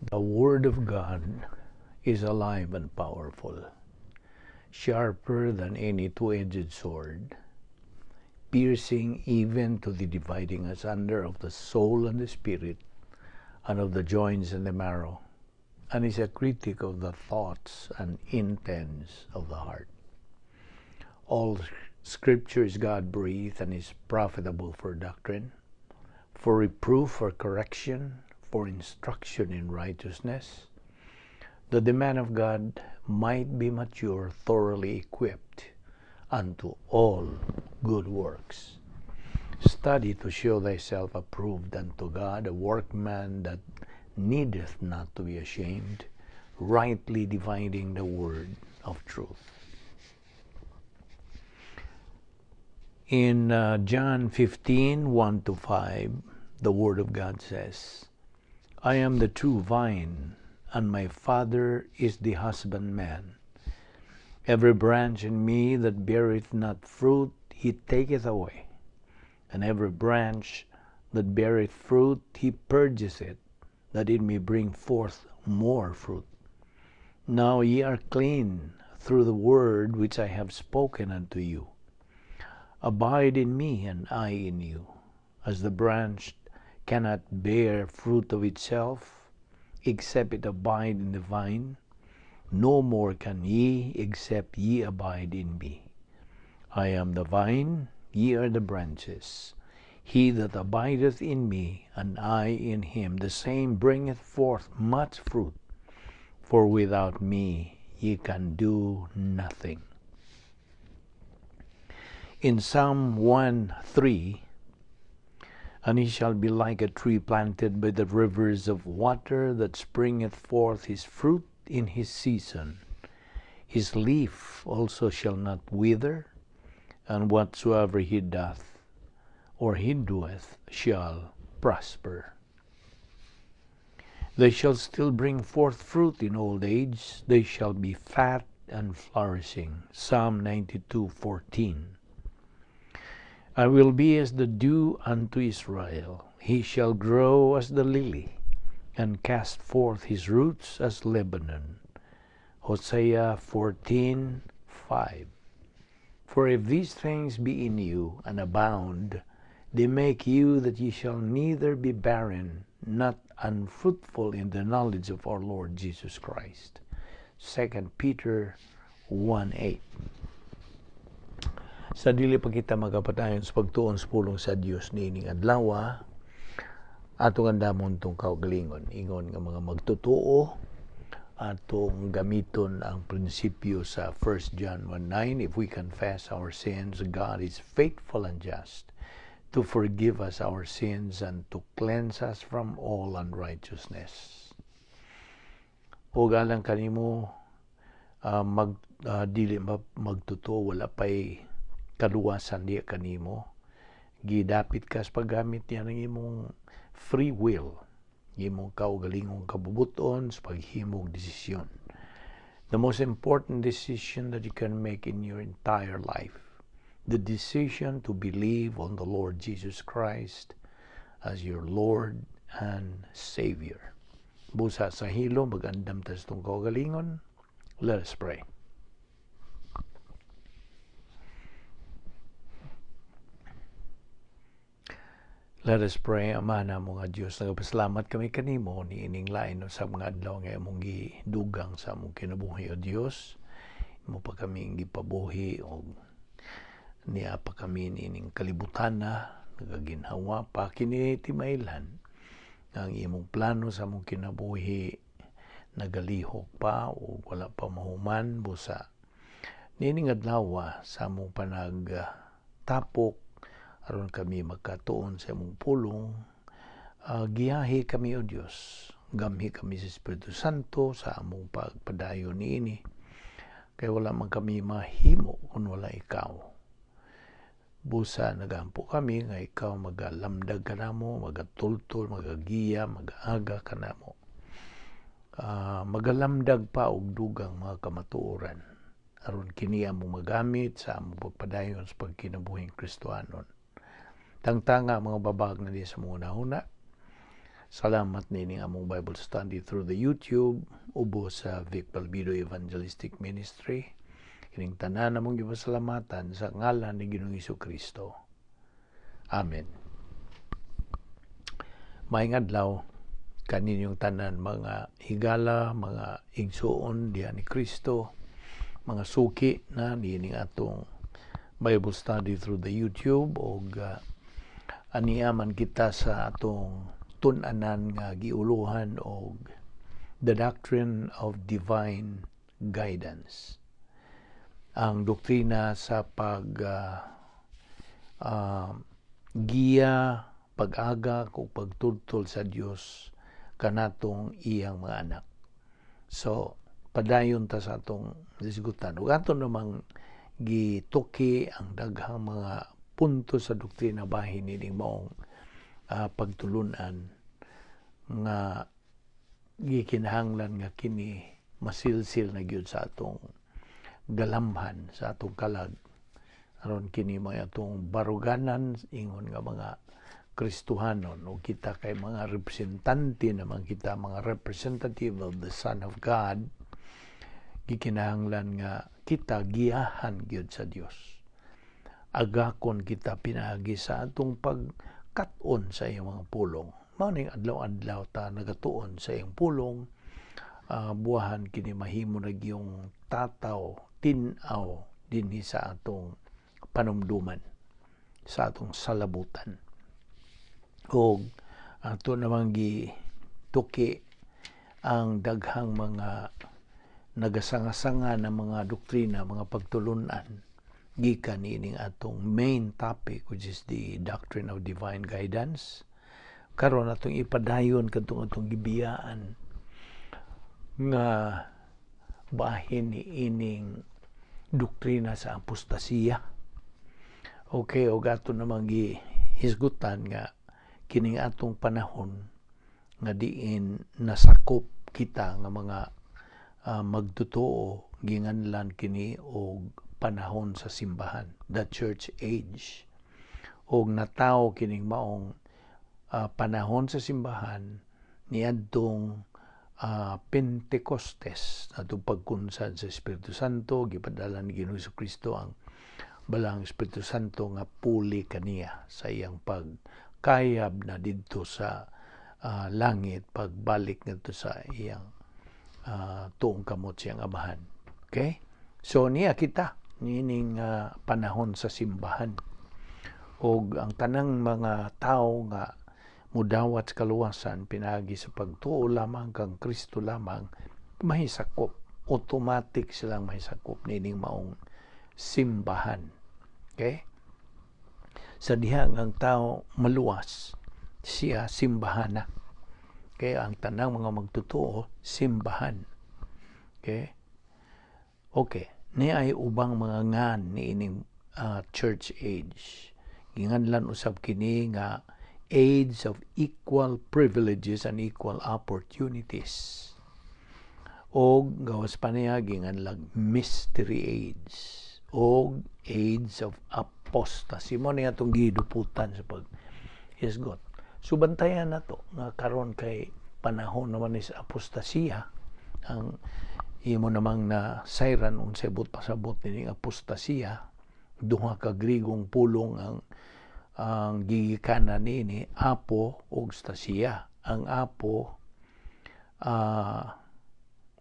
The Word of God is alive and powerful, sharper than any two-edged sword, piercing even to the dividing asunder of the soul and the spirit, and of the joints and the marrow, and is a critic of the thoughts and intents of the heart. All Scripture is God-breathed and is profitable for doctrine, for reproof, for correction, for instruction in righteousness, that the man of God might be mature, thoroughly equipped unto all good works. Study to show thyself approved unto God, a workman that needeth not to be ashamed, rightly dividing the word of truth. In John 15:1-5, the Word of God says, "I am the true vine, and my Father is the husbandman. Every branch in me that beareth not fruit, he taketh away, and every branch that beareth fruit, he purgeth it, that it may bring forth more fruit. Now ye are clean through the word which I have spoken unto you. Abide in me, and I in you. As the branch cannot bear fruit of itself, except it abide in the vine, no more can ye, except ye abide in me. I am the vine, ye are the branches. He that abideth in me, and I in him, the same bringeth forth much fruit, for without me ye can do nothing." In Psalm 1:3, "And he shall be like a tree planted by the rivers of water, that springeth forth his fruit in his season. His leaf also shall not wither, and whatsoever he doth or he doeth shall prosper. They shall still bring forth fruit in old age, they shall be fat and flourishing." Psalm 92:14. "I will be as the dew unto Israel. He shall grow as the lily, and cast forth his roots as Lebanon." Hosea 14:5. "For if these things be in you and abound, they make you that ye shall neither be barren not unfruitful in the knowledge of our Lord Jesus Christ." 2 Peter 1:8. Sa dili pa kita magapatayon sa pagtuon sa pulong sa Dios niining adlaw, atong andamon tong kaugalingon ingon nga mga magtotoo, atong gamiton ang prinsipyo sa 1 John 1:9, "If we confess our sins, God is faithful and just to forgive us our sins and to cleanse us from all unrighteousness." O alang kanimo mag dili magtotoo, wala pay kaluwasan diya kanimo. Gidapit ka sa paggamit niya ng imong free will, imong kaugalingong kabubuton sa paghimog desisyon. The most important decision that you can make in your entire life, the decision to believe on the Lord Jesus Christ as your Lord and Savior. Busa sa hilo, magandam ta sa itong kaugalingon. Let us pray. Let us pray. Ama namo nga Dios, nagapasalamat kami kanimo niining lain sa mga adlaw nga imong gidugang sa among kinabuhi, o Dios. Imo pa kami gipabuhi og niya pa kami niining kalibutan na nagaginhawa pa kini timaylan ang imong plano sa among kinabuhi nagalihok pa o wala pa mahuman. Busa niining adlaw sa among panagtapok aron kami magkatuon sa imong pulong, giyahi kami, o Dios. Gamhi kami sa Espiritu Santo sa among pagpadayon niini, kay wala man kami mahimo kung wala ikaw. Busa nagampo kami nga ikaw magalamdag kanamo, magatultol, magagiya, magaaga kanamo. Magalamdag pa og dugang mga kamatuoran aron kini among magamit sa among pagpadayon sa pagkinabuhing Kristohanon. Tangtanga mga babag na di sa mga hunahuna. Salamat nining among Bible study through the YouTube ubos sa Vic Balbido Evangelistic Ministry. Kining tanan among gipasalamatan sa ngalan ni Ginoong Kristo. Amen. Maayong adlaw kaninyong tanan, mga higala, mga igsuon diha ni Kristo, mga suki na niining atong Bible study through the YouTube, og ania man kita sa atong tun-anan nga giuluhan og The Doctrine of Divine Guidance. Ang doktrina sa pag giya, pag-agak o pagtultol sa Dios kanatong iyang mga anak. So, padayon ta sa atong hisgutan. Ug ato namang gituki ang daghang mga punto sa doktrina bahin nining maong pagtulunan nga gikinahanglan nga kini masilsil na gyud sa atong galamhan, sa atong kalag, aron kini may atong baruganan ingon nga mga Kristohanon, o kita kay mga representante naman kita, mga representative of the Son of God. Gikinahanglan nga kita giyahan gyud sa Dios, agakon kita pinaagi sa atong pagkat-on sa iyang mga pulong. Mao ning adlaw-adlaw ta nagatuon sa iyang pulong, buwahan kini mahimo na gyung tataw, tin-aw dinhi sa atong panumduman, sa atong salabutan. Og ato namang gituki ang daghang mga nagasanga-sanga na mga doktrina, mga pagtulunan gikan niining atong main topic, which is the doctrine of divine guidance. Karon atong ipadayon kadtong atong gibiyaan nga bahin ni ining doktrina sa apostasiya. Okay, og ato namang gihisgutan nga kining atong panahon nga diin nasakop kita nga mga magtotoo, ginganlan kini og panahon sa simbahan, the church age. Og natawo kining maong panahon sa simbahan niadtong Pentecostes, atong pagkunsad sa Espiritu Santo. Gipadala ni Ginoong Kristo ang Balaang Espiritu Santo nga puli kaniya sa iyang pagkayab na didto sa langit, pagbalik ngadto sa iyang tuong kamot siyang Amahan. Okay? So niya kita niining panahon sa simbahan. Og ang tanang mga tao nga mudawat sa kaluwasan pinaagi sa pagtuo lamang kang Kristo lamang, mahisakop, automatic silang mahisakop niining maong simbahan. Okay? Sa diha nga ang tao maluwas, siya simbahan na. Okay, ang tanang mga magtotoo, simbahan. Okay? Okay, ni ay ubang mga ngan niining church age. Ginganlan usab kini nga age of equal privileges and equal opportunities. Og gawas pa niya, ginganlag mystery age og age of apostasy. Mao ni atong giduputan sa pag hisgot. So bantayan na to nga karon kay panahon naman ni sa apostasiya. Ang imo namang na sayran unsay buot pasabot nining apostasiya. Duha ka Grigong pulong ang gigikanan niini, apo ug stasia. Ang apo,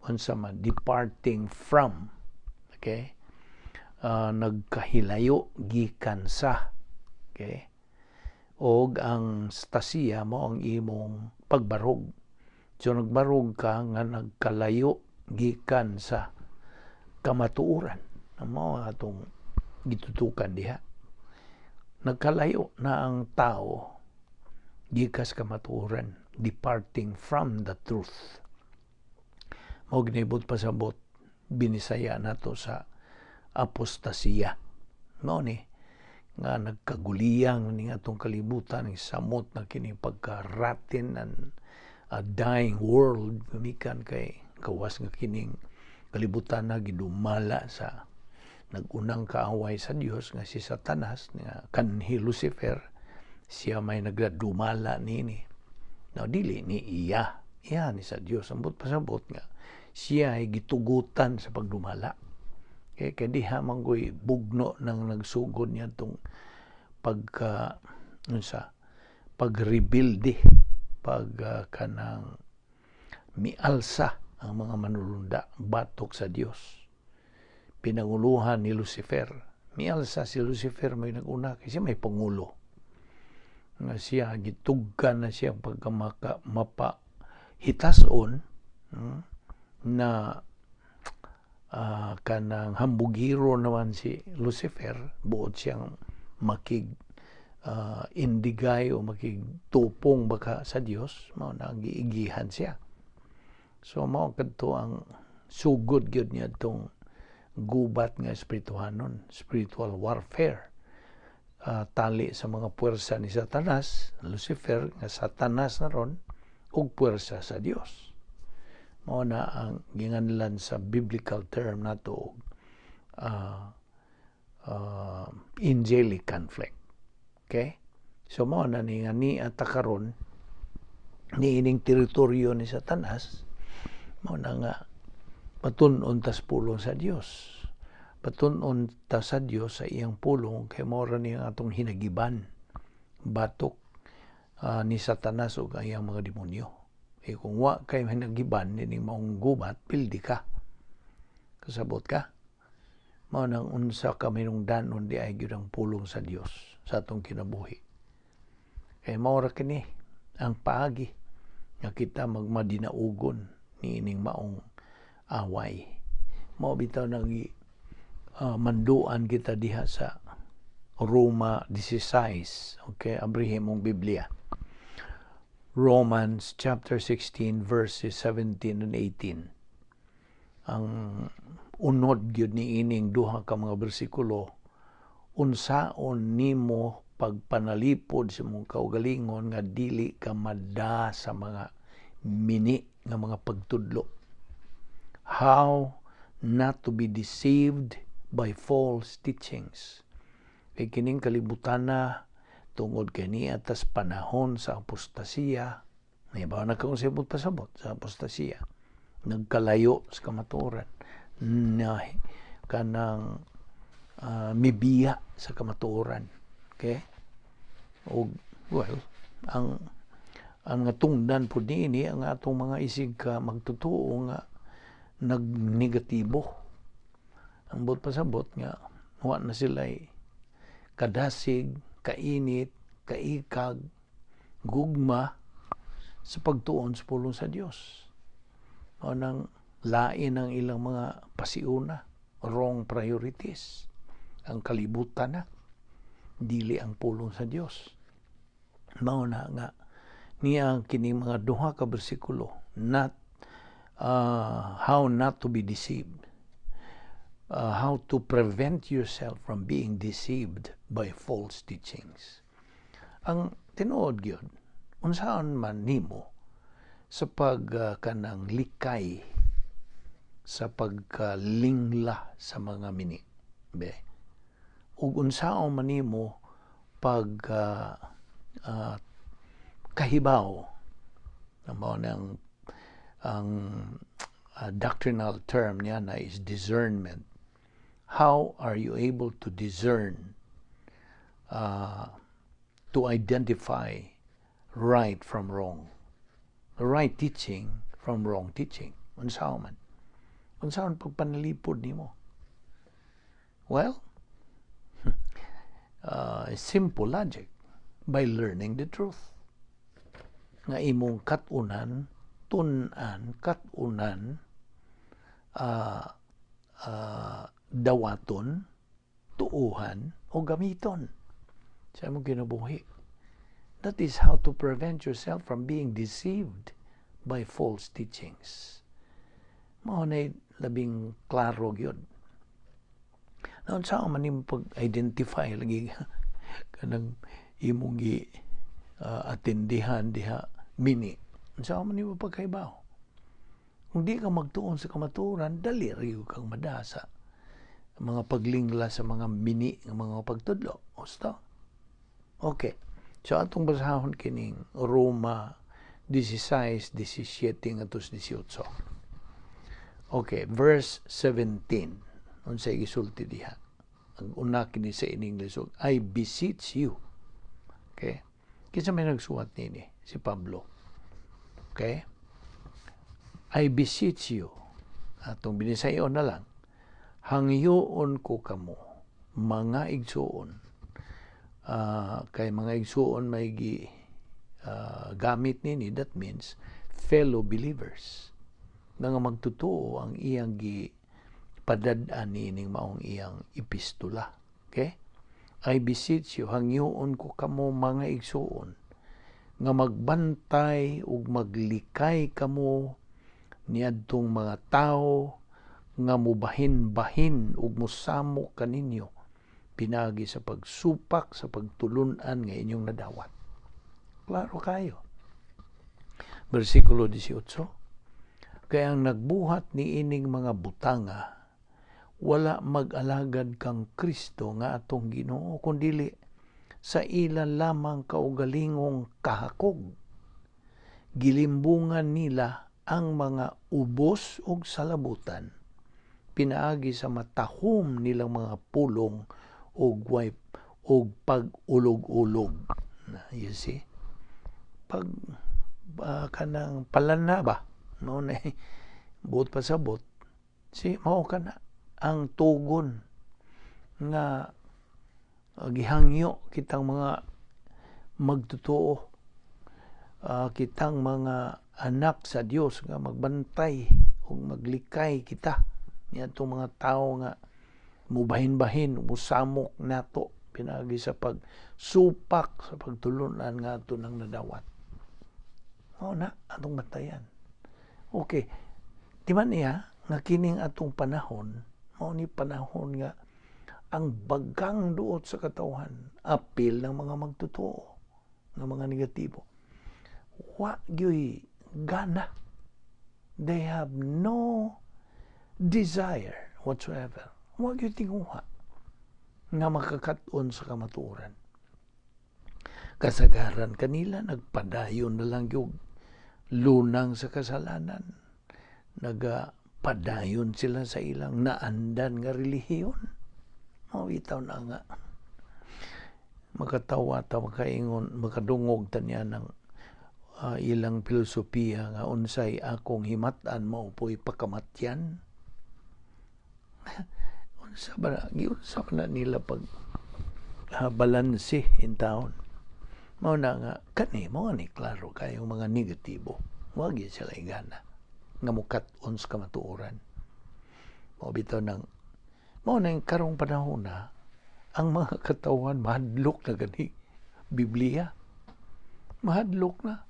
unsa man, departing from, okay, nagkahilayo gikan sa, okay, og ang stasia mo ang imong pagbarog. So nagbarog ka nga nagkalayo gikan sa kamatuoran. Mao atong gitutukan diha, nagkalayo na ang tao gikas kamatuoran, departing from the truth. Mao ginibot pasabot binisaya nato sa apostasiya. Mao ni nga nagkaguliyang ni atong kalibutan, samot na kini pagka-rotten and a dying world, gamikan kay gawas nga kining kalibutan na gidumala sa nagunang kaaway sa Dios nga si Satanas, nga kanhi Lucifer. Siya may nagdumala niini. Now, dili ni iya. Iya ni sa Dios. Ambot pasabot nga siya ay gitugutan sa pagdumala. Kay diha manggoy bugno nang nagsugod niya tong pagka unsa, pagrebilde, pag kanang mialsa ang mga manulunda batok sa Dios. Pinanguluhan ni Lucifer. Mialsa si Lucifer, may naguna kasi may pangulo. Nga siya gitugkan na siya pagka maka, mapa hitason na kanang hambugiro naman si Lucifer, buot siyang makig indigay o makigtupong baka sa Dios, mao na ang giigihan siya. So mao kadto ang sugod gyud niya tong gubat nga espirituhanon, spiritual warfare. Tali sa mga puwersa ni Satanas, Lucifer nga Satanas na ron, ug puwersa sa Dios. Mao na ang ginganlan sa biblical term nato angelic conflict. Okay? So mao na ni nga ni at karon ni ining teritoryo ni Satanas, mao na nga patun-on tas pulong sa Dios. Patun-on ta sa Dios sa iyang pulong kay mao ra ni ang atong hinagiban batok ni Satanas ug ang iyang mga demonyo. Eh kung wa kay hinagiban nining maong gubat, pildi ka. Kasabot ka? Mao nang unsa ka minungdanon di ay gyud ang pulong sa Dios sa atong kinabuhi. Kay mao ra kini ang paagi nga kita magmadinaugon niining maong away. Mao bitaw nang manduan kita diha sa Roma 16. Okay, abrihin mong Biblia. Romans chapter 16 verses 17 and 18. Ang unod gyud ni ining duha ka mga bersikulo, unsaon nimo pagpanalipod sa imong kaugalingon nga dili ka mada sa mga mini nga mga pagtudlo. How not to be deceived by false teachings. Kay kining kalibutan na tungod kay niya tas panahon sa apostasiya, naibaw na kung sa pasabot sa apostasiya, nagkalayo sa kamatuoran, na kanang mibiya sa kamatuoran. Okay? O, well, ang natungdan po niini ang atong mga isig ka magtotoo nga nagnegatibo. Ang buot pasabot nga wa na sila kadasig, kainit, kaikag, gugma sa pagtuon sa pulong sa Dios. O nang lain ang ilang mga pasiuna, wrong priorities. Ang kalibutan na, dili ang pulong sa Dios. Mao na nga niya kini mga duha ka bersikulo, not how not to be deceived, how to prevent yourself from being deceived by false teachings. Ang tinuod gyud, unsaon man nimo sa pag kanang likay sa pagkalingla sa mga mini be, ug unsaon man nimo pag kahibaw mao nang ang doctrinal term niya na is discernment. How are you able to discern, to identify right from wrong, the right teaching from wrong teaching? Unsaon man, unsaon pagpanalipod nimo? Well, simple logic: by learning the truth nga imong kat-unan, tun-an, kat-unan, dawaton, tuuhan o gamiton sa imong kinabuhi. That is how to prevent yourself from being deceived by false teachings. Mao na labing klaro gyud. Now, unsa man nimo pag-identify lagi kanang imong gi atindihan diha mini? Unsa man nimo pagkahibaw? Kung di ka magtuon sa kamatuoran, dali ra kang madasa mga paglingla sa mga mini nga mga pagtudlo. Husto? Okay. So atong basahon kining Roma 16, 17 ngadto 18. Okay, verse 17. Unsay gisulti diha? Ang una kini sa in English, "I beseech you." Okay? Kinsa may nagsuwat nini? Si Pablo. Okay? "I beseech you." Atong binisayon na lang. "Hangyoon ko kamo, mga igsuon." Kay mga igsuon may gi gamit nini, that means fellow believers. Nga magtotoo ang iyang gi padad-an niining maong iyang epistola. Okay? "I beseech you, hangyoon ko kamo, mga igsuon, nga magbantay ug maglikay kamo niadtong mga tawo nga mubahin-bahin ug mosamok kaninyo pinaagi sa pagsupak sa pagtulunan nga inyong nadawat." Klaro kayo. Versikulo 18. "Kay ang nagbuhat ni ining mga butanga wala mag-alagad kang Kristo nga atong Ginoo, kundili sa ila lamang kaugalingong kahakog. Gilimbungan nila ang mga ubos og salabutan pinaagi sa matahom nilang mga pulong og way og pag-ulog-ulog." Na, you see? Pag kanang palana ba? Mao na buot pasabot. Si mao kana ang tugon nga gihangyo kitang mga magtotoo, kitang mga anak sa Dios, nga magbantay ug maglikay kita niadtong mga tawo nga mubahin-bahin, musamok nato pinaagi sa pagsupak sa pagtulunan nga ato nang nadawat. Mao na atong bantayan. Okay. Di man niya nga kining atong panahon, mao ni panahon nga ang bagang duot sa katawhan, apil ng mga magtotoo, ng mga negatibo. Wa gyoy gana. They have no desire whatsoever. Wa gyoy tinguha nga makakaton sa kamatuoran. Kasagaran kanila nagpadayon na lang yung lunang sa kasalanan. Nagapadayon sila sa ilang naandan nga relihiyon. Mao bitaw na nga makatawa ta, makaingon, makadungog ta niya ng ilang filosofiya nga unsay akong himatan mao po'y pakamatyan. Unsa ba na, giunsa ba na nila pag balanse in town? Mao na nga kani mao ni klaro kayong mga negatibo. Wa gyud sila igana nga mukat-on sa kamatuoran. Mao bitaw nang mao na yung karong panahon na ang mga katawhan mahadlok na gani Biblia. Mahadlok na.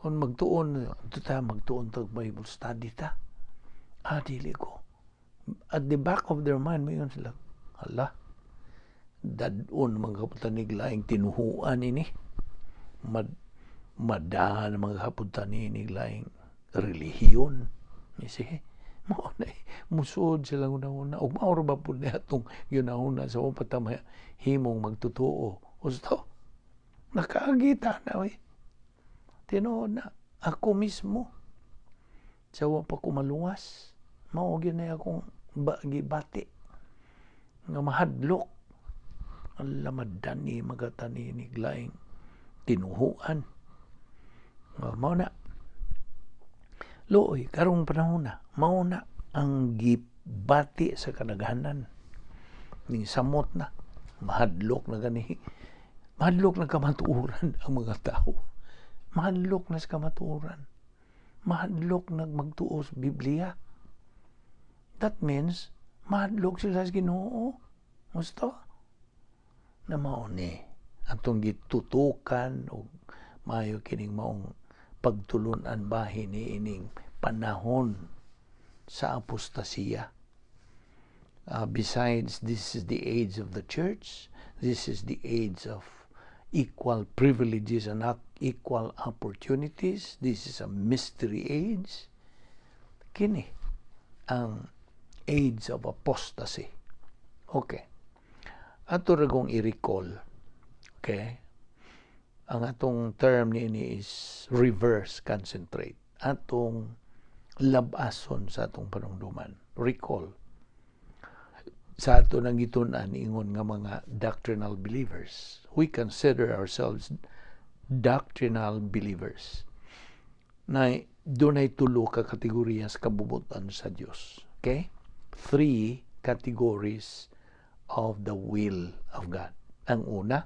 Kung magtuon, ta magtuon tag Bible study ta. Ah, dili ko. At the back of their mind, mayon sila, "Hala, dad-on mga kaputan ni laing tinuhuan ini. Madahan mga kaputan ni laing relihiyon." You see? Mao na musuod sila una-una. Ug mao ra ba pud ni atong yunahuna sa patama himong magtotoo. Gusto? Nakaagita na oy. Tinuod na ako mismo sa wa pa ko maluwas. Mao gyud na akong gibati nga mahadlok. Ala, madani magatani ni laing tinuhuan. Nga mao na. Luoy, karong panahon na, mao na ang gibati sa kadaghanan. Ning samot na, mahadlok na gani. Mahadlok na kamatuoran ang mga tao. Mahadlok na sa kamatuoran. Mahadlok na magtuo sa Biblia. That means, mahadlok sila sa Ginoo. Gusto? Na mao ni atong gitutukan og maayo kining maong pagtulunan bahin ni ining panahon sa apostasiya. Besides, this is the age of the church. This is the age of equal privileges and equal opportunities. This is a mystery age. Kini ang age of apostasy. Okay. Ato ra kong i-recall. Okay? Ang atong term niini is reverse concentrate. Atong labason sa atong panumduman. Recall. Sa ato nang gitun-an ingon nga mga doctrinal believers. We consider ourselves doctrinal believers. Na dunay tulo ka kategorya sa kabubut-an sa Dios. Okay? Three categories of the will of God. Ang una,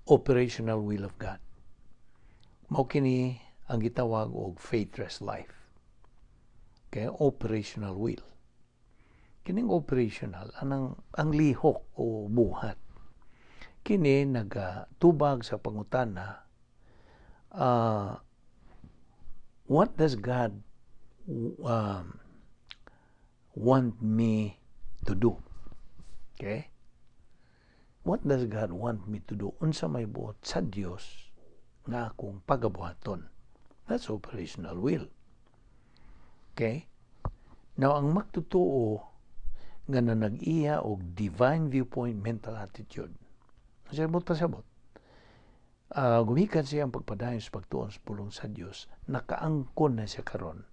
operational will of God. Mao kini ang gitawag og faithless life. Okay, operational will. Kining operational, anang ang lihok o buhat. Kini nagatubag sa pangutana, what does God want me to do? Okay? What does God want me to do? Unsa may buot sa Dios nga akong pagabuhaton? That's operational will. Okay? Now, ang magtotoo nga na nag-iya og divine viewpoint mental attitude. Sabot pasabot. Gumikan siya ang pagpadayon sa pagtuon sa pulong sa Dios, nakaangkon na siya karon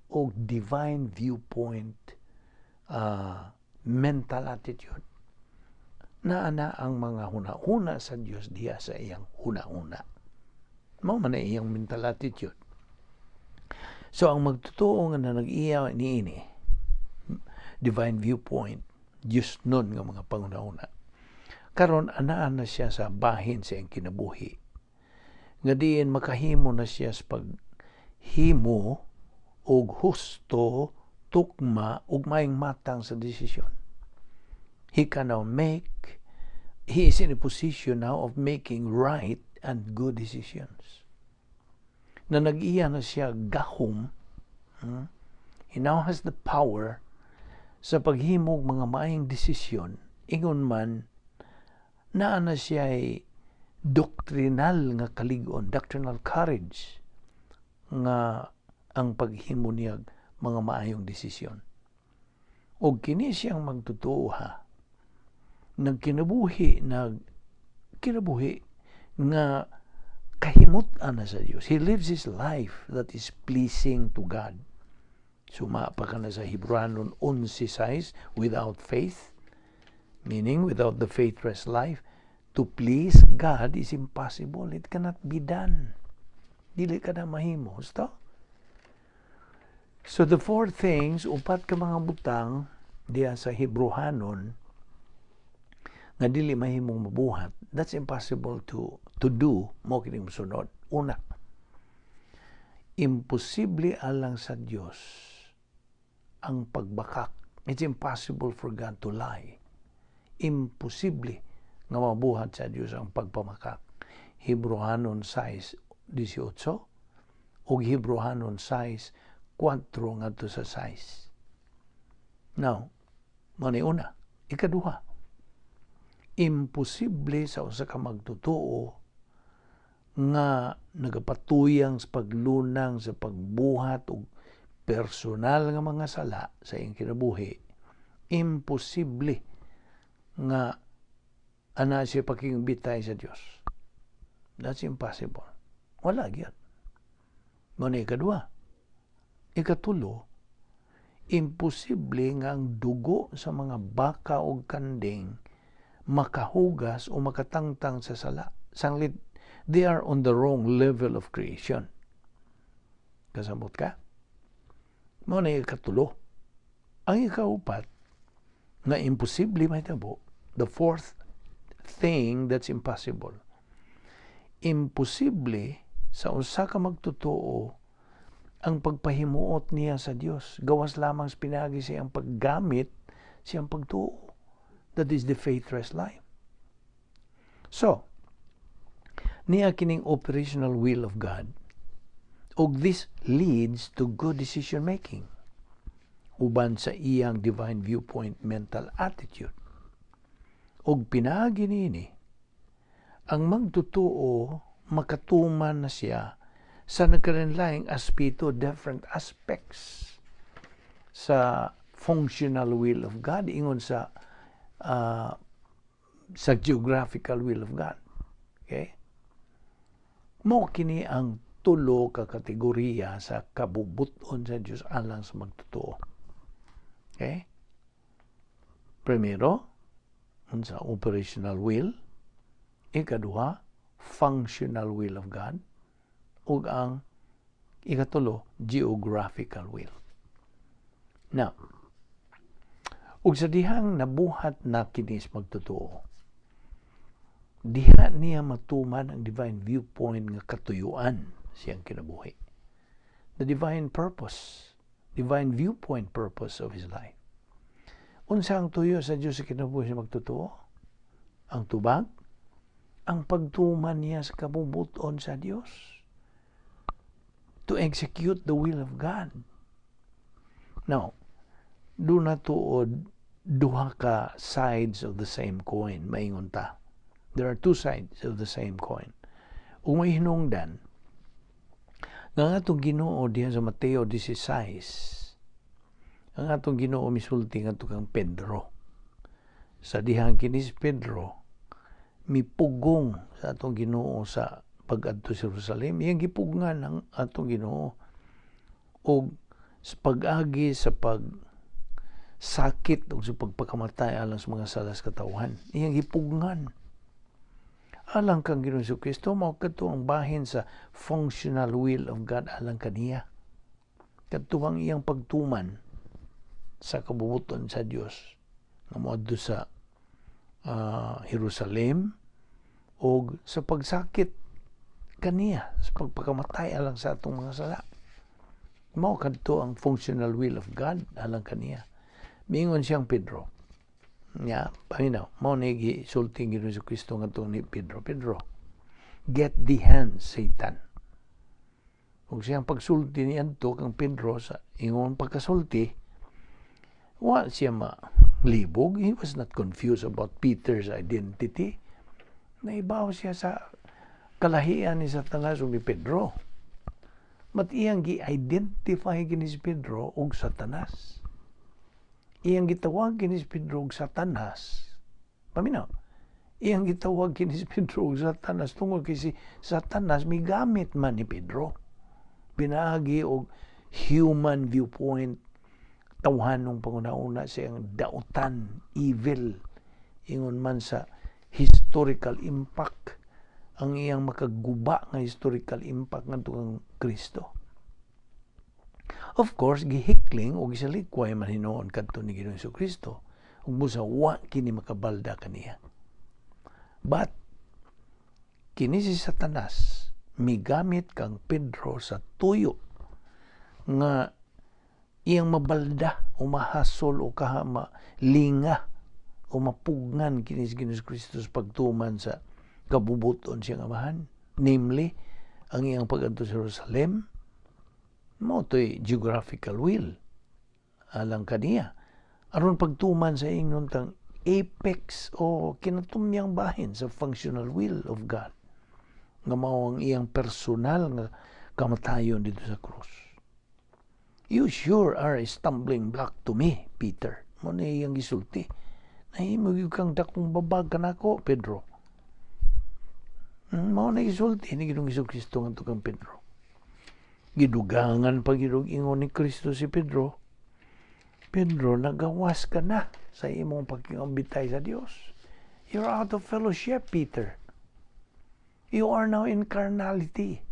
og divine viewpoint mental attitude. Naa na ang mga huna-huna sa Dios diha sa iyang huna-huna. Mao man na iyang mental attitude. So ang magtotoo nga na nag-iya niini divine viewpoint, Dios nun nga mga panghuna-huna. Karon anaa na siya sa bahin sa iyang kinabuhi nga diin makahimo na siya sa paghimo og husto, tukma ug maayong matang sa desisyon. He can now make he is in a position now of making right and good decisions. Na nag-iya na siya gahom, he now has the power sa paghimog mga maayong desisyon, ingon man naa na siya ay doctrinal nga kalig-on, doctrinal courage nga ang paghimo niya mga maayong desisyon. Og kini siyang magtotoo ha, nagkinabuhi nga kahimut-an na sa Dios. He lives his life that is pleasing to God. Suma pa ka na sa Hebrewanon 11:6, without faith, meaning without the faithless life, to please God is impossible. It cannot be done. Dili ka na mahimo. Husto? So the four things, upat ka mga butang diya sa Hebrewanon nga dili mahimong mabuhat, that's impossible to do, mao kining mosunod. Una, imposible alang sa Dios ang pagbakak. It's impossible for God to lie. Imposible nga mabuhat sa Dios ang pagpamakak. Hebrewanon 6:18 ug Hebrewanon 6:4 ngadto sa 6. Now, mao ni una. Ikaduha, imposible sa usa ka magtotoo nga nagapatuyang sa paglunang sa pagbuhat og personal nga mga sala sa iyang kinabuhi, imposible nga ana siya pakingbitay sa Dios. That's impossible. Wala gyud. Mao na ikaduha. Ikatulo, imposible nga ang dugo sa mga baka o kanding makahugas o makatangtang sa sala. Sanglit, they are on the wrong level of creation. Kasabot ka? Mao na ikatulo. Ang ikaupat, nga imposible mahitabo, the fourth thing that's impossible. Imposible sa usa ka magtotoo ang pagpahimuot niya sa Dios gawas lamang sa pinaagi sa iyang paggamit siyang pagtuo. That is the faithless life. So, niya kining operational will of God ug this leads to good decision making uban sa iyang divine viewpoint mental attitude. Ug pinaagi niini, ang magtotoo makatuman na siya sa nagkalainlaing aspeto, different aspects sa functional will of God ingon sa geographical will of God. Okay? Mao kini ang tulo ka kategorya sa kabubuton sa Dios alang sa magtotoo. Okay? Primero, unsa? Operational will. Ikaduha, functional will of God. Ug ang ikatulo, geographical will. Now, ug sa dihang nabuhat na kini sa magtotoo, diha niya matuman ang divine viewpoint nga katuyuan siyang kinabuhi. The divine purpose, divine viewpoint purpose of his life. Unsa ang tuyo sa Dios sa kinabuhi sa magtotoo? Ang tubag, ang pagtuman niya sa kabubuton sa Dios. To execute the will of God. Now, duna tuod duha ka sides of the same coin, maingon ta. There are two sides of the same coin. Ug may hinungdan nga atong Ginoo diha sa Mateo 16, ang atong Ginoo misulti ngadto kang Pedro. Sa dihang kini si Pedro mipugong sa atong Ginoo sa pag-adto sa Jerusalem, iyang gipugngan ang atong Ginoo og sa pag-agi sa pag sakit ug sa pagpakamatay alang sa mga sala sa katawhan, iyang gipugngan. Alang kang Ginoong Kristo, mao kadto ang bahin sa functional will of God alang kaniya, kadto ang iyang pagtuman sa kabubuton sa Dios nga moadto sa Jerusalem og sa pagsakit kaniya sa pagpakamatay alang sa atong mga sala. Mao kadto ang functional will of God alang kaniya. Miingon siyang Pedro nya, paminaw, mao ni gisulti Ginoong Kristo ngadto ni Pedro, "Pedro, get thee hence, Satan." Ug siyang pagsulti ni adto kang Pedro, sa ingon pagkasulti, wa siya malibog. He was not confused about Peter's identity. Naibaw siya sa kalahian ni Satanas ug ni Pedro. But iyang gi-identify kini si Pedro og Satanas. Iyang gitawag kini si Pedro og Satanas. Paminaw. Iyang gitawag kini si Pedro og Satanas tungod kay si Satanas migamit man ni Pedro. Pinaagi og human viewpoint, tawhanong panguna-una, siyang dautan, evil. Ingon man sa historical impact, ang iyang makaguba nga historical impact ngadto kang Kristo. Of course, gihikling o gisalikway man hinuon kadto ni Ginoong Kristo. Ug busa wa kini makabalda kaniya. But kini si Satanas migamit kang Pedro sa tuyo nga iyang mabalda o mahasol o kaha malinga o mapugngan kini si Ginoong Kristo sa pagtuman sa kabubuton siyang Amahan. Namely, ang iyang pag-adto sa Jerusalem, mao to'y geographical will alang kaniya. Aron pagtuman sa ingnon tang apex o kinatumyang bahin sa functional will of God nga mao ang iyang personal nga kamatayon dito sa krus. "You sure are a stumbling block to me, Peter." Mao na iyang gisulti. "Nahimo gyud kang dakong babag kanako, Pedro." Mao na gisulti ni Ginoong Kristo ngadto kang Pedro. Gidugangan pa gyud ingon ni Kristo si Pedro, "Pedro, nagawas ka na sa imong pagkingambitay sa Dios. You're out of fellowship, Peter. You are now in carnality.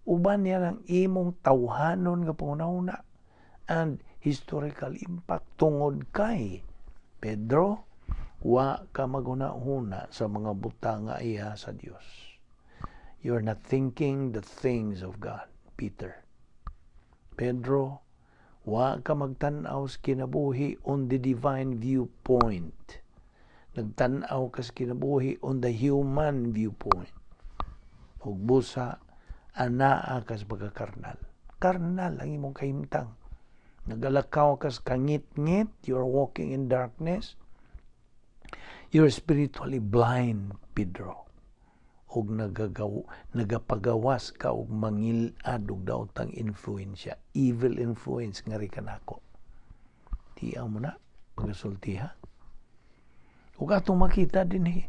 Uban yan ang imong tawhanon nga pangunahuna and historical impact tungod kay Pedro, wa ka maghuna-huna sa mga butang nga iya sa Dios. You're not thinking the things of God, Peter. Pedro, wa ka magtan-aw sa kinabuhi on the divine viewpoint. Nagtan-aw ka sa kinabuhi on the human viewpoint. Ug busa anaa ka sa pagkakarnal. Karnal ang imong kahimtang. Nagalakaw ka sa kangit-ngit, you're walking in darkness. You're spiritually blind, Pedro. Og nagapagawas ka og mangilad og daotang influensya, evil influence nga ri kanako." Tiaw mo na pagasulti ha. Ug atong makita dinhi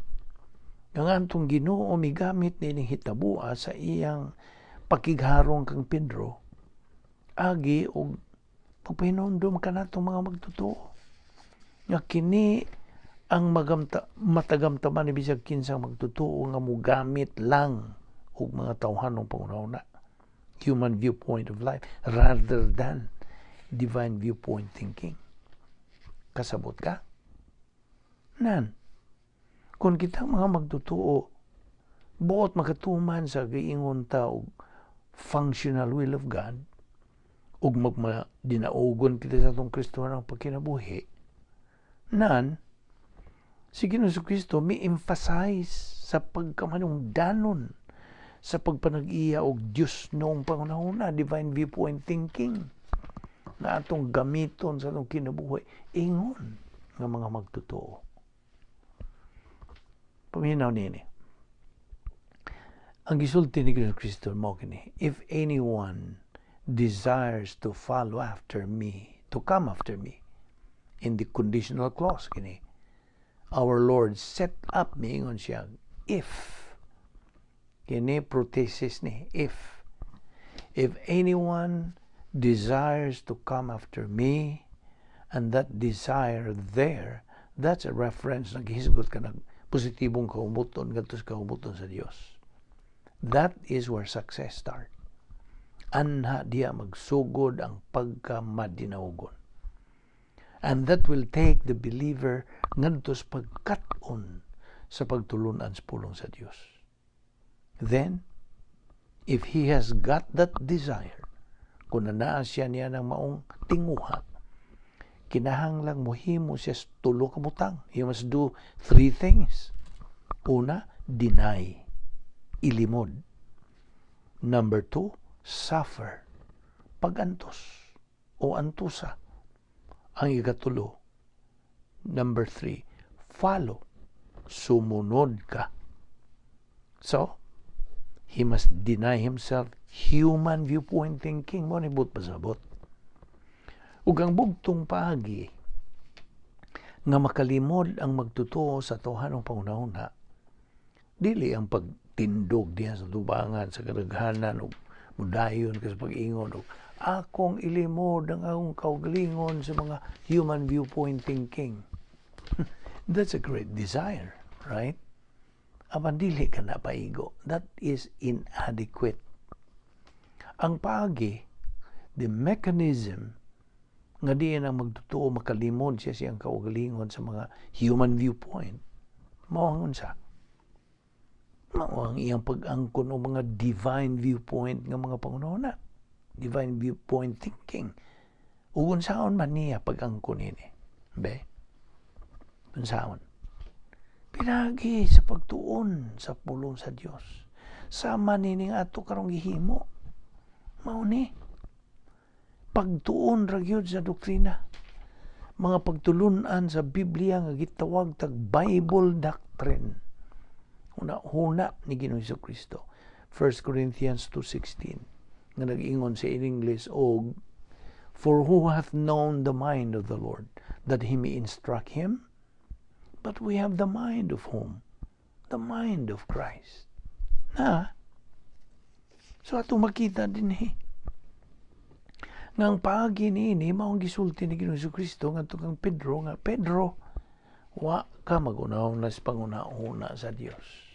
Nga atong Ginoo migamit nining hitabua sa iyang pakigharong kang Pedro agi og pagpahinumdom kanatong mga magtotoo nga kini ang magamta, matagamtaman ni bisag kinsang magtotoo nga mugamit lang og mga tawhanong panghuna-huna, human viewpoint of life rather than divine viewpoint thinking. Kasabot ka nan, kung kita mga magtotoo buot makatuman sa giingon ta og functional will of God ug magmadinaugon kita sa atong Kristohanong pagkinabuhi, nan si Ginoong Kristo mi emphasize sa pagkamanungdanon sa pagpanag-iya og Dios noong panghuna-huna, divine viewpoint thinking, na atong gamiton sa atong kinabuhi ingon nga mga magtotoo. Paminaw nini. Ang gisulti ni Ginoong Kristo mo kini, "If anyone desires to follow after me, to come after me," in the conditional clause kini, our Lord set up, miingon siya, if, kini prothesis ni, if. "If anyone desires to come after me," and that desire there, that's a reference, naghisgot ka ng positibong kaumuton ngadto sa kaumuton sa Dios. That is where success start. Anha diya magsugod ang pagkamadinaugon. And that will take the believer ngadto sa pagkat-on sa pagtulunan sa pulong sa Dios. Then, if he has got that desire, kung naa siya niya ng maong tinguha, kinahanglang mohimo siya sa tulo ka butang. He must do three things. Una, deny. Ilimod. Number two, suffer. Pagantos o antusa. Ang ikatulo, number three, follow. Sumunod ka. So, he must deny himself, human viewpoint thinking. Mao ni buot pasabot. Ug ang bugtong paagi nga makalimod ang magtotoo sa tawhanong panghuna-huna, dili ang pagtindog diha sa tubangan sa kadaghanan ug mudayon ka sa pag-ingon og akong ilimod ang akong kaugalingon sa mga human viewpoint thinking. That's a great desire, right? Apan dili ka na paigo. That is inadequate. Ang paagi, the mechanism nga diin ang magtotoo makalimod siya siyang kaugalingon sa mga human viewpoint, mao ang unsa? Mao ang iyang pag-angkon og mga divine viewpoint nga mga panghuna-huna. Divine viewpoint thinking. Ug unsaon man niya pag-angkon ini? Be? Unsaon? Pinagi sa pagtuon sa pulong sa Dios. Sama nining ato karong gihimo. Mao ni. Pagtuon ra gyud sa doktrina. Mga pagtulunan sa Biblia nga gitawag tag Bible doctrine. Huna-huna ni Ginoong Kristo. 1 Corinthians 2:16 nga nag-ingon sa in English og, "For who hath known the mind of the Lord, that he may instruct him? But we have the mind of whom? The mind of Christ." Na? So atong makita din eh nga ang paagi niini mao ang gisulti ni Ginoong Kristo ngadto kang Pedro nga, "Pedro, wa ka maghuna-huna sa panghuna-huna sa Dios.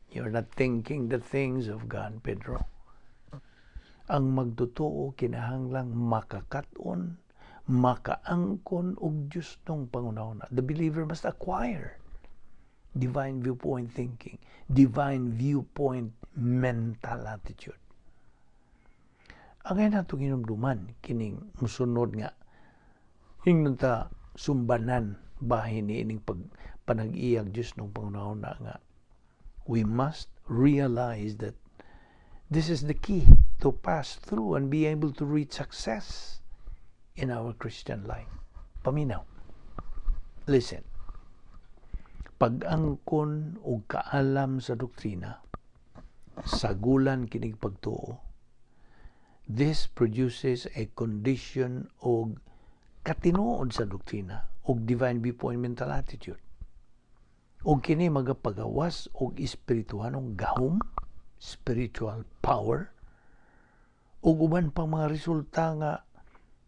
You're not thinking the things of God, Pedro." Ang magtotoo kinahanglang makakat-on, makaangkon og Dios nung panghuna-huna. The believer must acquire divine viewpoint thinking, divine viewpoint mental attitude. Ang nato hinumduman kining musunod nga ingnon ta sumbanan bahin ni ining pag panag-iyag Dios nung panghuna-huna nga we must realize that this is the key to pass through and be able to reach success in our Christian life. Paminaw. Listen. Pag-angkon og kaalam sa doktrina, sagulan kinig pagtuo, this produces a condition og katinuod sa doktrina og divine viewpoint mental attitude. Ug kini magapagawas og espirituhanong gahom, spiritual power, ug uban pang mga resulta nga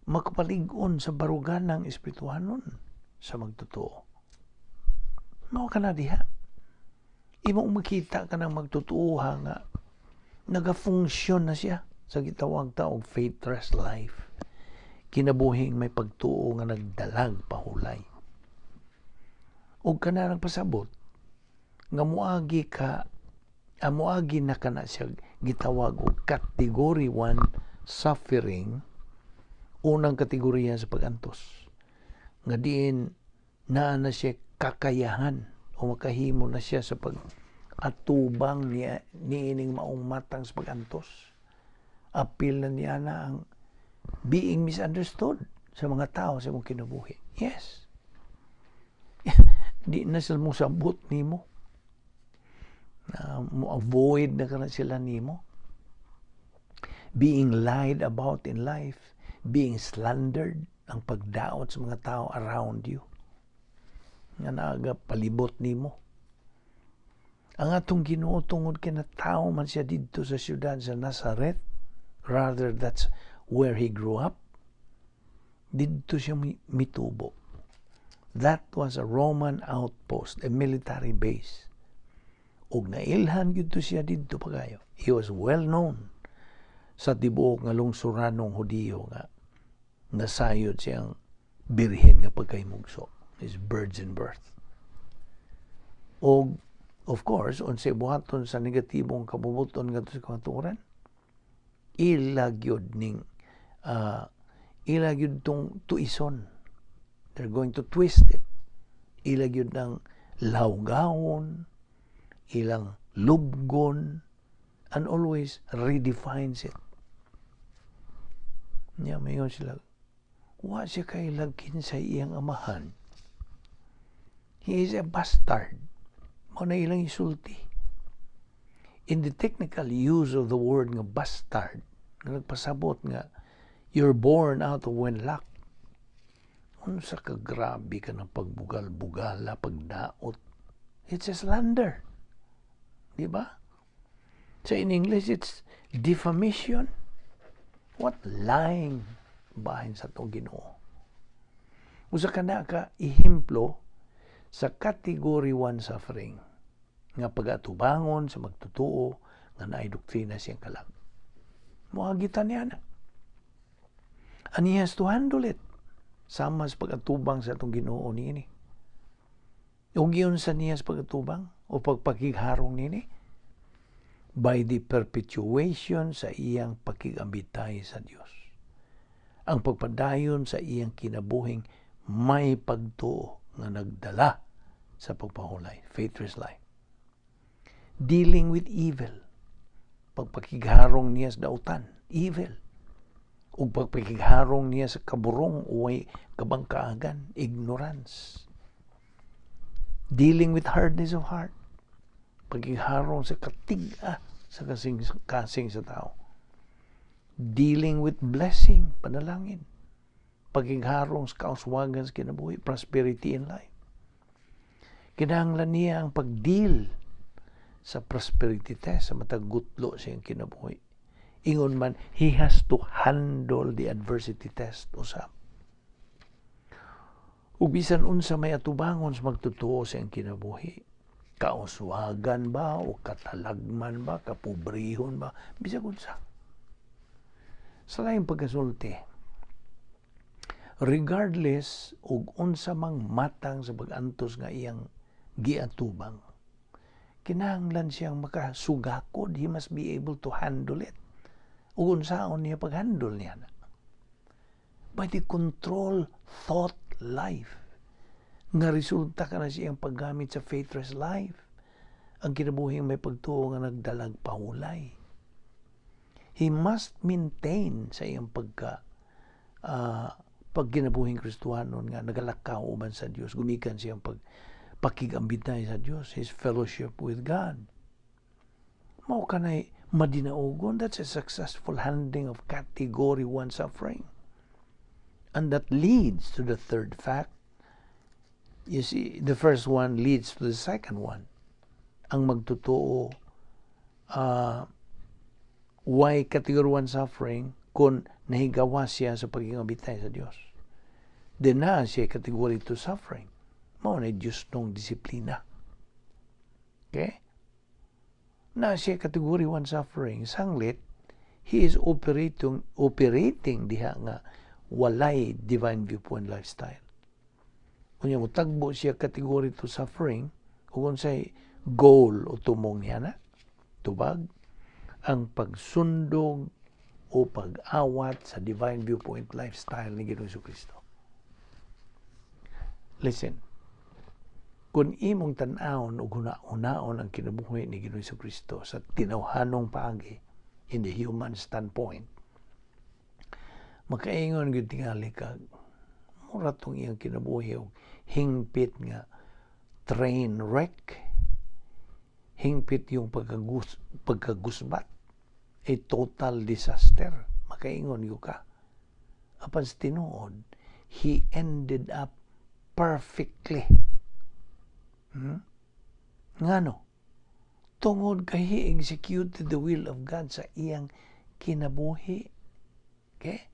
makapalig-on sa barugan ng espirituhanon sa magtotoo. Mao kana diha. Imo makita ka ng magtotoo nga nagafunksyon na siya sa gitawag ta og faithless life. Kinabuhing may pagtuo nga nagdalag pahulay. Ug kana nagpasabot nga muagi ka muagi na kana siya gitawag og category 1 suffering, unang kategorya sa pagantos nga diin naa na siya kakayahan o makahimo na siya sa pag atubang niya niining maong matang sa pagantos. Apil na niya na ang being misunderstood sa mga tao sa imong kinabuhi. Yes, di na sila mo sabot nimo na mo avoid na kana sila nimo, being lied about in life, being slandered, ang pagdaot sa mga tao around you nga naga palibot nimo. Ang atong Ginoo, tungod kay tao man siya didto sa siyudad sa Nazareth, rather, that's where he grew up, didto siya mitubo. That was a Roman outpost, a military base, ug nailhan gyud to siya didto pagayo. He was well known sa tibuok nga lungsuranong Hudiyo nga nasayod siyang birhen nga pagkahimugso, his virgin birth. Og of course, unsay buhaton sa negatibong kabubuton ngadto sa kamatuoran, ila gyud ning ila gyud tong tuison. They're going to twist it. Ila gyud ng lawgawon, ilang lubgon, and always redefines it. Nya mayon sila, wa siya kailag kinsay iyang amahan. He is a bastard. Mao na ilang isulti. In the technical use of the word nga bastard, nga nagpasabot nga you're born out of wedlock. Unsa ka grabe ka ng pagbugal-bugala, pagdaot. It's a slander. Di ba? So in English, it's defamation. What lying bahin sa atong Ginoo. Usa ka na ka ehemplo sa category 1 suffering nga pag-atubangon sa magtotoo nga naay doktrina siyang kalag. Moagi ta niya na. And he has to handle it. Sama sa pag-atubang sa atong Ginoo niini. Ug yun sa niya sa pag-atubang o pagpakigharong nini by the perpetuation sa iyang pakigambitay sa Dios. Ang pagpadayon sa iyang kinabuhing may pagtuo nga nagdala sa pagpahulay, faithless life. Dealing with evil, pagpakigharong niya sa dautan, evil. Ug pagpakigharong niya sa kaburong, uway kabangkaagan, ignorance. Dealing with hardness of heart, pagigharong sa katig-a sa kasing sa tao. Dealing with blessing, panalangin. Pagigharong sa kauswagan sa kinabuhi, prosperity in life. Kinahanglan niya ang pag-deal sa prosperity test sa matag gutlo sa iyang kinabuhi. Ingon man, he has to handle the adversity test usab. Ug bisan unsa may atubangon sa magtotoo sa iyang kinabuhi, kauswagan ba o katalagman ba, kapobrehon ba, bisag unsa. Sa laing pagkasulti, regardless og unsa mang matang sa pag-antos nga iyang giatubang, kinahanglan siyang makasugakod. He must be able to handle it. Ug unsaon niya pag-handle niya na? By the control thought life. Nga resulta ka na siyang paggamit sa faithless life. Ang kinabuhing may pagtuo nga nagdalag pahulay. He must maintain sa iyang pagka pag kinabuhing Kristohanon nga nagalakaw uban sa Dios, gumikan siyang pag pakigambitay sa Dios, his fellowship with God. Mao kanay madinaugon. That's a successful handling of category 1 suffering. And that leads to the third fact. You see, the first one leads to the second one. Ang magtotoo, why category 1 suffering kung nahigawa siya sa pagiging sa Dios? Then na siya category 2 suffering. Mao na Diyos nung disiplina. Okay? Na siya category 1 suffering. Sanglit, he is operating diha nga walay divine viewpoint lifestyle. Unya mutagbo siya category 2 suffering, ug unsay goal o tumong niya na? Tubag ang pagsundog o pag-awat sa divine viewpoint lifestyle ni Ginoong Kristo. Listen, kung imong tan-awon ug huna-hunaon ang kinabuhi ni Ginoong Kristo sa tinawhanong paagi, in the human standpoint, makaingon gyud tingali kag mura tong iyang kinabuhi og hingpit nga train wreck, hingpit yung pagkagusbat, a total disaster. Makaingon gyud ka. Apan sa tinuod, he ended up perfectly. Ngano? Tungod kay he executed the will of God sa iyang kinabuhi. Okay?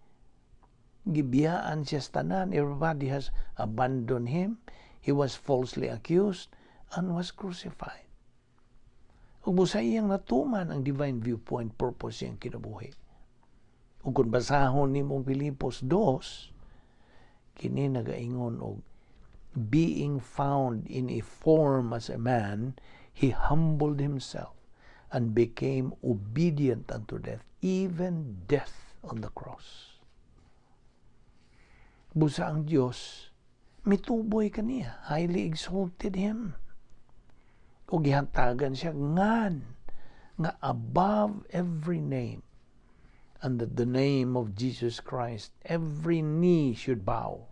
Gibiyaan siya sa tanan. Everybody has abandoned him. He was falsely accused and was crucified. Ug busa iyang natuman ang divine viewpoint purpose iyang kinabuhi. Ug kung basahon nimong Filipos 2, kini nagaingon og being found in a form as a man, he humbled himself and became obedient unto death, even death on the cross. Busa ang Dios mituboy kaniya, highly exalted him. O gihatagan siya ngan nga above every name, and that the name of Jesus Christ every knee should bow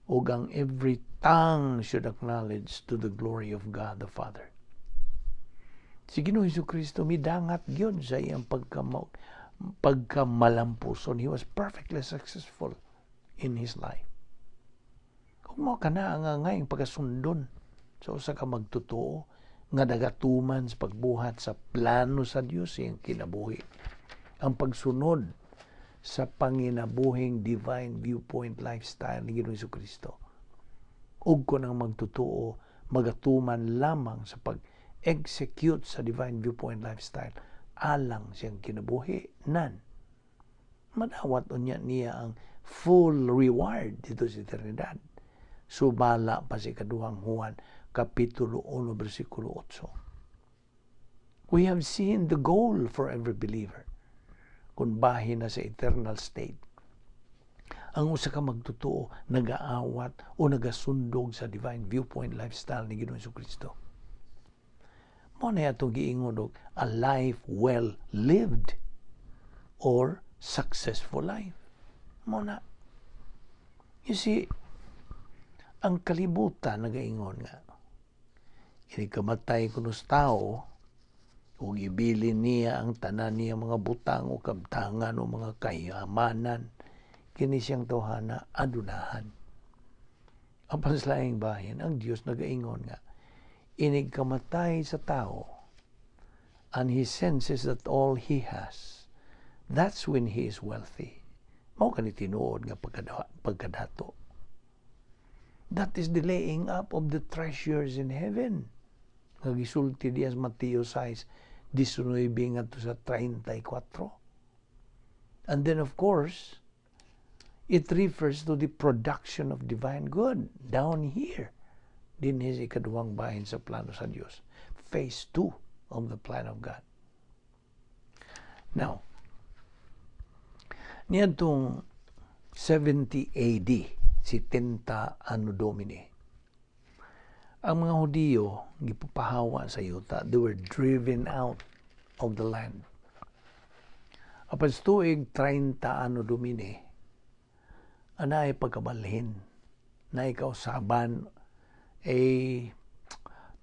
ug ang every tongue should acknowledge, to the glory of God the Father. Si Ginoong Kristo midangat gyud sa iyang pagkamalampuson. He was perfectly successful in his life. Kung mao kana ang ngayong pagkasundon sa usa ka magtotoo nga nagatuman sa pagbuhat sa plano sa Dios iyang kinabuhi. Ang pagsunod sa panginabuhing divine viewpoint lifestyle ni Ginoong Kristo. Ug kun ang magtotoo magatuman lamang sa pag-execute sa divine viewpoint lifestyle alang siyang kinabuhi nan, madawat unya niya ang full reward dito sa eternidad. Subala pa si Kaduhang Juan Kapitulo 1 bersikulo 8. We have seen the goal for every believer kung bahin na sa eternal state. Ang usa ka magtotoo nagaawat o nagasundog sa divine viewpoint lifestyle ni Ginoong Kristo. Mao na atong giingon og a life well lived or successful life. Mao na. You see, ang kalibutan nagaingon nga inig kamatay kuno sa tao ug ibilin niya ang tanan niya mga butang o kabtangan o mga kayamanan, kini siyang tawhana adunahan. Apan sa laing bahin, ang Dios nagaingon nga inig kamatay sa tao and he senses that all he has, that's when he is wealthy. Mao kani tinuod nga pagkadato. That is the laying up of the treasures in heaven nga gisulti diya sa Mateo 6, 19 ngadto sa 34. And then, of course, it refers to the production of divine good down here dinhi sa ikaduhang bahin sa plano sa Dios, phase 2 of the plan of God. Now, niadtong 70 AD, 70 Anno Domini, ang mga Hudiyo gipapahawa sa yuta. They were driven out of the land. Apan sa tuig 30 Anno Domini, anay pagkabalhin na kausaban, a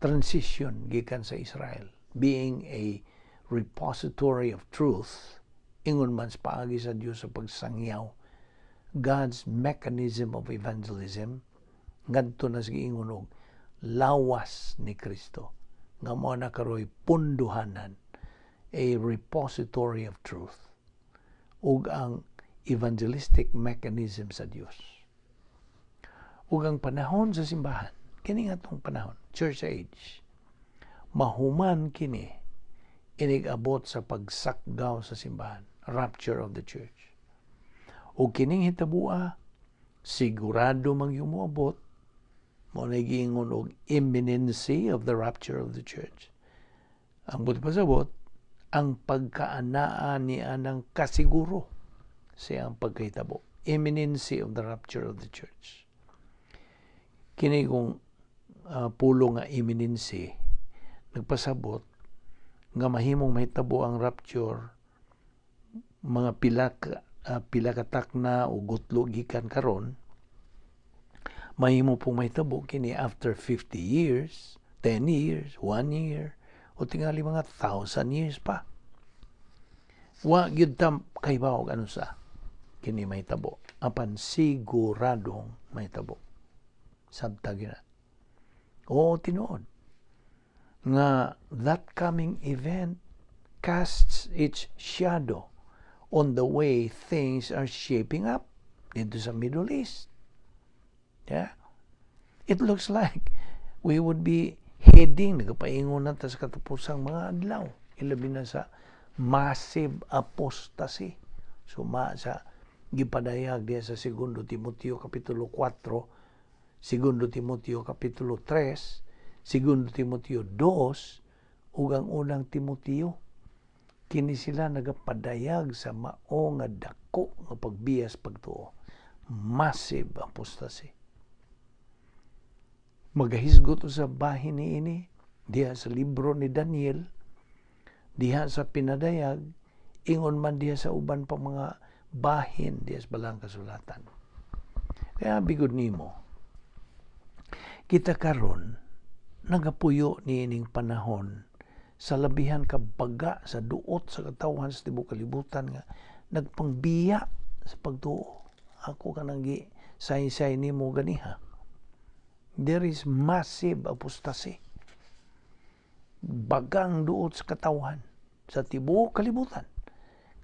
transition gikan sa Israel being a repository of truth, ingon man sa paagi sa Dios sa pagsangyaw, God's mechanism of evangelism. Ngadto na sa giingon og lawas ni Kristo nga mao na karoy punduhanan, a repository of truth, ug ang evangelistic mechanism sa Dios. Ug ang panahon sa simbahan, kini nga atong panahon, church age, mahuman kini inig-abot sa pagsakgaw sa simbahan, rapture of the church. Ug kining hitabua sigurado man gyud moabot. Mao na giingon og imminency of the rapture of the church. Ang buot pasabot, ang pagkaanaa ni anang kasiguro sa iyang pagkahitabo. Imminency of the rapture of the church. Kini kung pulo nga imminency, nagpasabot nga mahimong mahitabo ang rapture mga pila ka takna o gutlo gikan karon. Mahimo pong mahitabo kini after 50 years, 10 years, 1 year, o tingali mga 1,000 years pa. Wa gyud ta kahibaw ano sa kini mahitabo, apan siguradong mahitabo. Sabta gyud na. Oo, tinuod nga that coming event casts its shadow on the way things are shaping up dito sa Middle East. Yeah? It looks like we would be heading, nagpaingon na ta sa katapusang mga adlaw, ilabi na sa massive apostasy. So ma sa gipadayag diya sa Segundo Timoteo kapitulo 4, Segundo Timoteo kapitulo 3, Segundo Timoteo 2, ug ang Unang Timoteo, kini sila nagapadayag sa mao nga dako nga pagbiyas pagtuo, massive apostasy. Magahisgot sa bahin niini diha sa libro ni Daniel, diha sa pinadayag, ingon man diha sa uban pa mga bahin diha sa Balang Kasulatan. Kaya bigod nimo, kita karon nagapuyo niining panahon sa labihan ka baga sa duot sa katawhan sa tibuok kalibutan nga nagpangbiya sa pagtuo. Ako kanang gi saysay nimo ganiha, there is massive apostasy, bagang duot sa katawhan sa tibuok kalibutan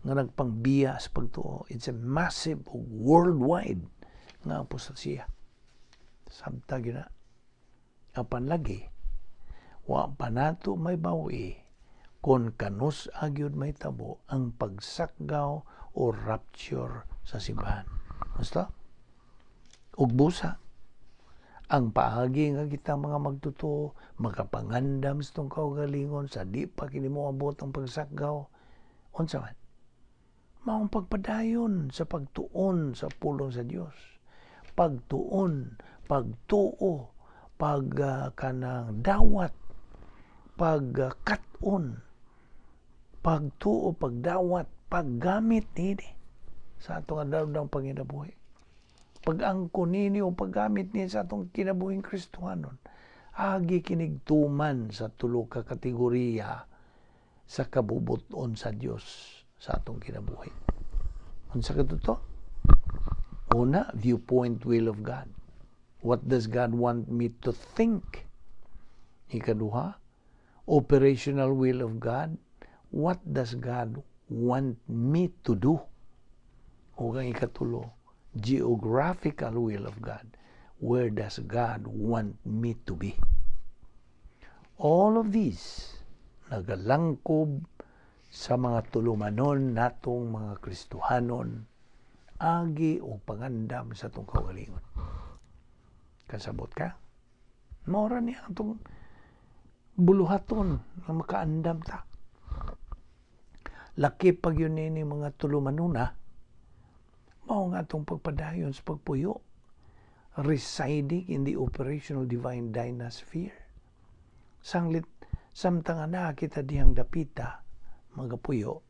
nga nagpangbiya sa pagtuo. It's a massive worldwide nga apostasya. Sabta gyud na. Apan lagi, wa pa nato mahibaw-i kung kanus-a gyud mahitabo ang pagsakgaw o rapture sa simbahan. Basta? Ug busa, ang paagi nga kita mga magtotoo makapangandam sa atong kaugalingon sa di pa kini moabot ang pagsakgaw, unsa man? Maong pagpadayon sa pagtuon sa pulong sa Dios, pagtuon, pagtuo, pag kanang dawat, pagkat-on, pagtuo, pagdawat, paggamit nini sa atong adlaw panginabuhi, pag-angkon nini o paggamit ni sa atong kinabuhing Kristohanon. Agi kinig tuman sa tulo ka kategoriya sa kabubuton sa Dios sa atong kinabuhi. Unsa ka to? Una, viewpoint will of God. What does God want me to think? Ikaduha, operational will of God. What does God want me to do? O ang ikatulo, geographical will of God. Where does God want me to be? All of these nagalangkob sa mga tulumanon natong mga Kristohanon agi o pangandam sa atong kaugalingon. Kasabot ka? Mora niya atong buluhaton nga makaandam ta. Laki pag yun ni mga tulumanuna, mao nga atong pagpadayon sa pagpuyo, residing in the operational divine dynasphere. Sanglit, samtang ana kita dihang dapita, magapuyo,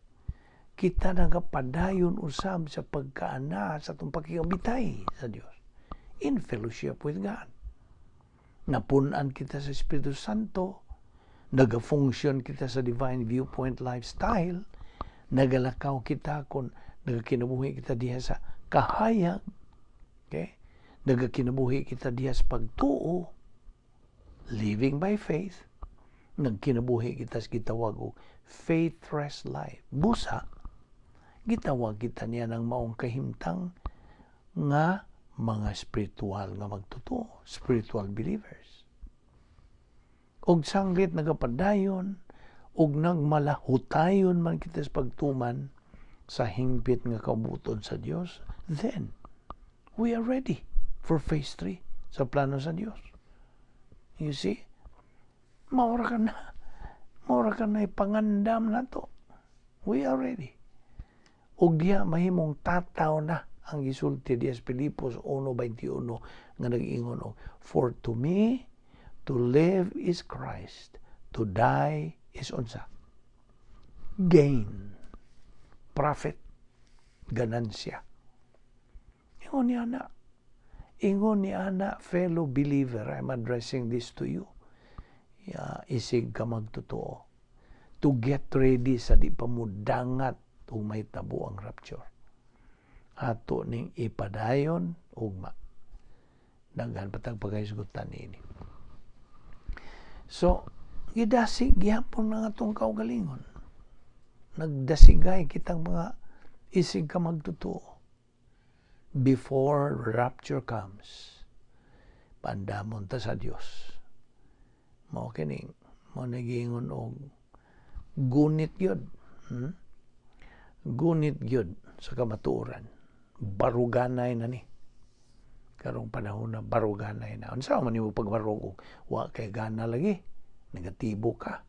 kita nagapadayon usab sa pagkaana sa atong pakigabitay sa Dios, in fellowship with God. Napun-an kita sa Espiritu Santo, nagafunction kita sa divine viewpoint lifestyle, nagalakaw kita kung nagakinabuhi kita diha sa kahayag, okay? Nagakinabuhi kita diha sa pagtuo, living by faith. Nagkinabuhi kita sa gitawag og faithless life. Busa, gitawag kita niya ng maong kahimtang nga mga spiritual nga magtotoo, spiritual believers. Og sanglit nagapadayon, og nagmalahutayon man kita sa pagtuman sa hingpit nga kabuton sa Dios, then we are ready for phase 3 sa plano sa Dios. You see? Maura ka na. Maura ka na ipangandam na to. We are ready. Og diha mahimong tataw na ang gisulti diha sa Filipos 1:21 nga nag-ingon og, "For to me to live is Christ, to die is" unsa? Gain. Profit. Ganansya. Ingon niya na. Ingon ni ana, fellow believer, I'm addressing this to you. Yeah, isig ka magtotoo. To get ready sa di pa mo dangat ug mahitabo ang rapture. Ato ning ipadayon ugma. Daghan pa tag pagkahisgutan niini. So, gidasig gihapon na atong kaugalingon. Nagdasigay kitang mga isig ka magtotoo. Before rapture comes, pandamon ta sa Dios. Mao kining mo nagingon og gunit gyud. Gunit gyud sa kamatuoran. Baruganay na ni. Karong panahon na baruganay na. Unsa man nimo pagbarog og wa kay gana lagi? Negatibo ka.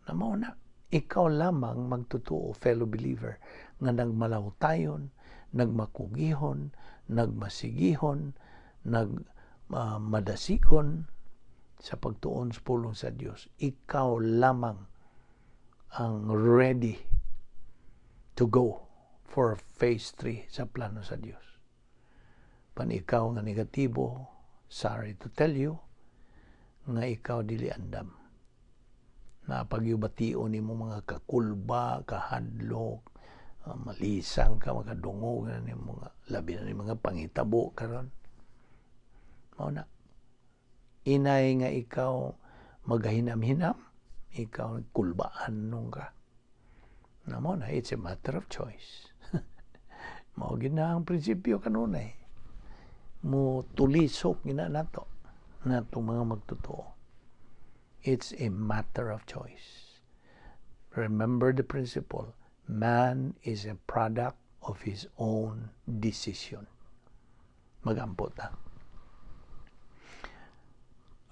Na mao na. Ikaw lamang magtotoo, fellow believer, nga nagmalawtayon, nagmakugihon, nagmasigihon, nagmadasikon sa pagtuon sa pulong sa Dios. Ikaw lamang ang ready to go for phase 3 sa plano sa Dios. Pan ikaw nga negatibo, sorry to tell you, nga ikaw dili andam. Napagyubation nimo mga kakulba, kahadlok, malisang ka, makadungog na ni mga labi na ni mga pangitabo karon. Mao na. Inay nga ikaw magahinam-hinam, ikaw kulbaan nung ka. Na mo na, it's a matter of choice. Mao gina ang prinsipyo kanunay. Mo tulisok gina nato natong mga magtotoo. It's a matter of choice. Remember the principle, man is a product of his own decision. Magampot ta.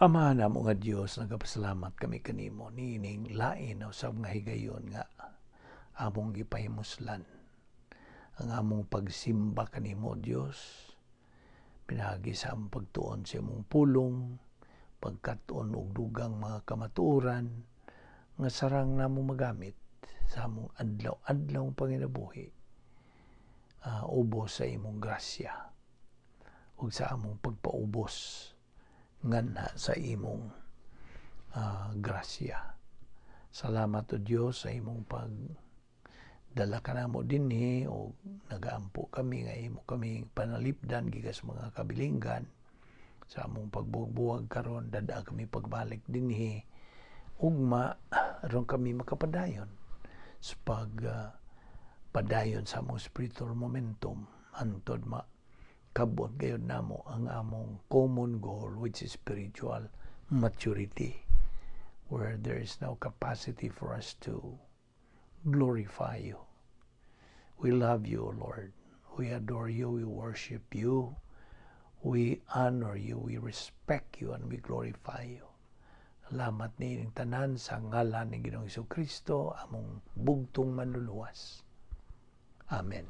Ama namo nga Dios, nagapasalamat kami kanimo niining lain na usab nga higayon nga among gipahimuslan ang among pagsimba kanimo, Dios, pinaagi sa among pagtuon sa imong pulong, pagkat-on og dugang mga kamatuoran nga sarang namo magamit sa among adlaw-adlaw panginabuhi, ubos sa imong grasya ug sa among pagpaubos nganha sa imong grasya. Salamat o Dios sa imong pag dala ka namo dinhi o nagaampo kami nga imo kami panalipdan gikas mga kabilinggan sa among pagbuwag-buwag karon. Dada kami pagbalik dinhi ugma aron kami makapadayon sa pag padayon sa among spiritual momentum hantod ma kabot gayud namo ang among common goal, which is spiritual maturity, where there is now capacity for us to glorify you. We love you, Lord. We adore you, we worship you, we honor you, we respect you, and we glorify you. Salamat ni tanan sa ngalan ni Ginoong Kristo, among bugtong manluluwas. Amen.